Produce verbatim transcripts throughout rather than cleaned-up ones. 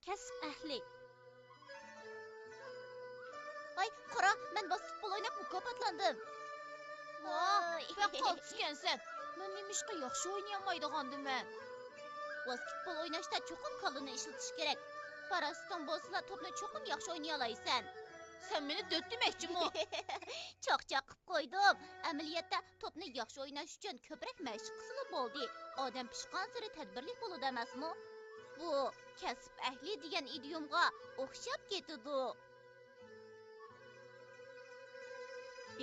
كەسىپ ئەھلى. ۋاي، قارا، مەن ۋاسكېتبول ئويناپ مۇكاپاتلاندىم. ۋاي، بەك قالتىس ئىكەنسەن. مەن نېمىشقا ياخشى ئوينىيالمايدىغاندىمەن؟ ۋاسكېتبول ئويناشتا چوقۇم كاللىنى ئىشلىتىش كېرەك. پاراسىتىڭ بولسىلا، توپنى چوقۇم ياخشى ئوينىيالايسەن. سەن مېنى دۆتتىمەكچىمۇ؟ چاقچاق قىپ قويدۇم. ئەمەلىيەتتە توپنى ياخشى ئويناش ئۈچۈن كۆپرەك مەشىق قىلسىلا بولدى. ئادەم پىشقانسېرى تەدبىرلىك بولىدۇ ئەمەسمۇ؟ بۇ كەسىپ ئەھلى دېگەن ئىدىيومغا ئوخشاپ كېتىدۇ.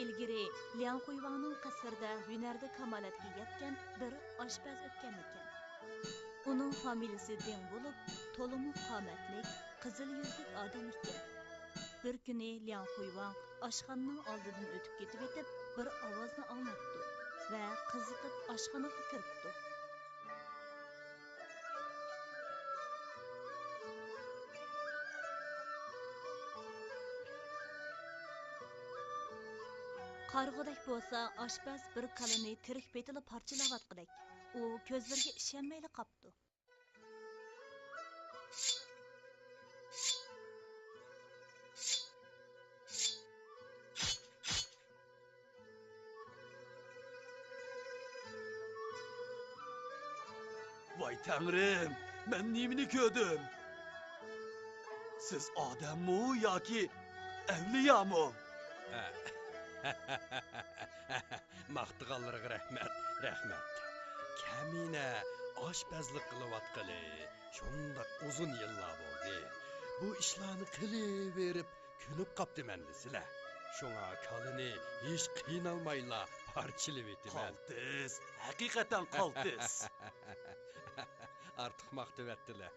ئىلگىرى لياڭ خۇيۋاڭنىڭ قەسرىدە ھۈنەردە كامالەتكە يەتكەن بىر ئاشپەز ئۆتكەنىكەن. ئۇنىڭ فامىلىسى دېڭ بولۇپ، تولىمۇ قامەتلىك، قىزىل يۈزلۈك ئادەم ئىكەن. بىر كۈنى لياڭ خۇيۋاڭ ئاشخانىنىڭ ئالدىدىن ئۆتۈپ كېتىۋېتىپ، بىر ئاۋازنى ئاڭلاپتۇ ۋە قىزىقىپ ئاشخانىغا كىرىپتۇ. قارىغۇدەك بولسا، ئاشپەز بىر كالىنى تىرىك پېتىلا پارچىلاۋاتقۇدەك. ئۇ كۆزلىرىگە ئىشەنمەيلا قاپتۇ. ۋاي تەڭرىم، مەن نېمىنى كۆردۈم؟ سىز ئادەممۇ ياكى ئەۋلىيامۇ؟ ماختىغانلىرىغا رەھمەت، رەھمەت. كەمىنە ئاشپەزلىك قىلىۋاتقىلى شۇنداق ئۇزۇن يىللار بولدى. بۇ ئىشلارنى قىلىۋېرىپ كۆنۈپ قاپتىمەن دېسىلە. شۇڭا كالىنى ھېچ قىينالمايلا پارچىلىۋېتىمەن. قالتىس، ھەقىقەتەن قالتىس. ئارتۇق ماختىۋەتتىلە.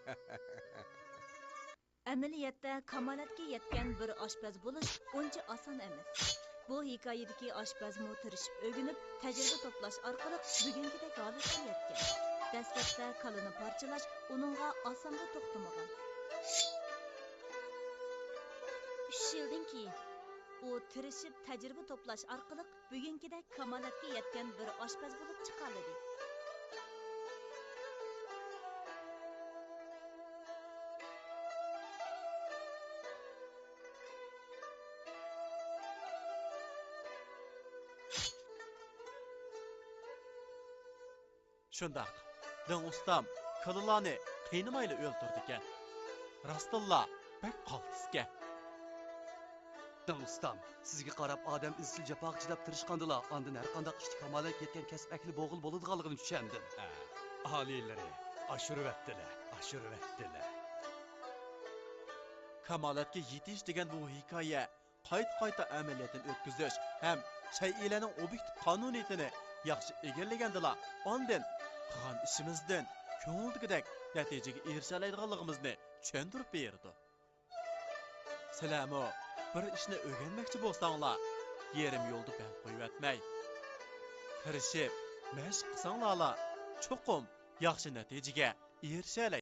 ئەمەلىيەتتە كامالەتكە يەتكەن بىر ئاشپەز بولۇش ئۇنچە ئاسان ئەمەس. بۇ ھېكايىدىكى ئاشپەزمۇ تىرىشىپ ئۆگىنىپ، تەجرىبە توپلاش ئارقىلىق بۈگۈنكىدەك ھالەتكە يەتكەن. دەسلەپتە كالىنى پارچىلاش ئۇنىڭغا ئاسانغا توختىمىغان. ئۈچ يىلدىن كېيىن ئۇ تىرىشىپ تەجرىبە توپلاش ئارقىلىق بۈگۈنكىدەك كامالەتكە يەتكەن بىر ئاشپەز بولۇپ چىقالىدى. شۇنداق، دىڭ ئۇستام كالىلارنى قىينىمايلا ئۆلتۈرىدىكەن. راستتىنلا بەك قالتىسكەن. دىڭ ئۇستام، سىزگە قاراپ ئادەم ئىزچىل جاپاغا چىداپ تىرىشقاندىلا، ئاندىن ھەرقانداق ئىشتا كامالەتكە يەتكەن كەسىپ ئەھلى بولغىلى بولىدىغانلىقىنى چۈشەندىم. ھە، ئالىيلىرى ئاشۇرۇۋەتتىلە، ئاشۇرۇۋەتتىلە. كامالەتكە يېتىش دېگەن بۇ ھېكايە قايتا-قايتا ئەمەلىيەتتىن ئۆتكۈزۈش ھەم شەيئىلەرنىڭ ئوبيېكتىپ قانۇنىيىتىنى ياخشى ئىگىلىگەندىلا، ئاندىن قىلغان ئىشىمىزدىن كۆڭۈلدىكىدەك نەتىجىگە ئېرىشەلەيدىغانلىقىمىزنى چۈشەندۈرۈپ بېرىدۇ. سىلەرمۇ بىر ئىشنى ئۆگەنمەكچى بولساڭلار، يېرىم يولدا بەند قويۇۋەتمەي، تىرىشىپ مەشىق قىلساڭلارلا، چوقۇم ياخشى نەتىجىگە ئېرىشەلەيسىلەر.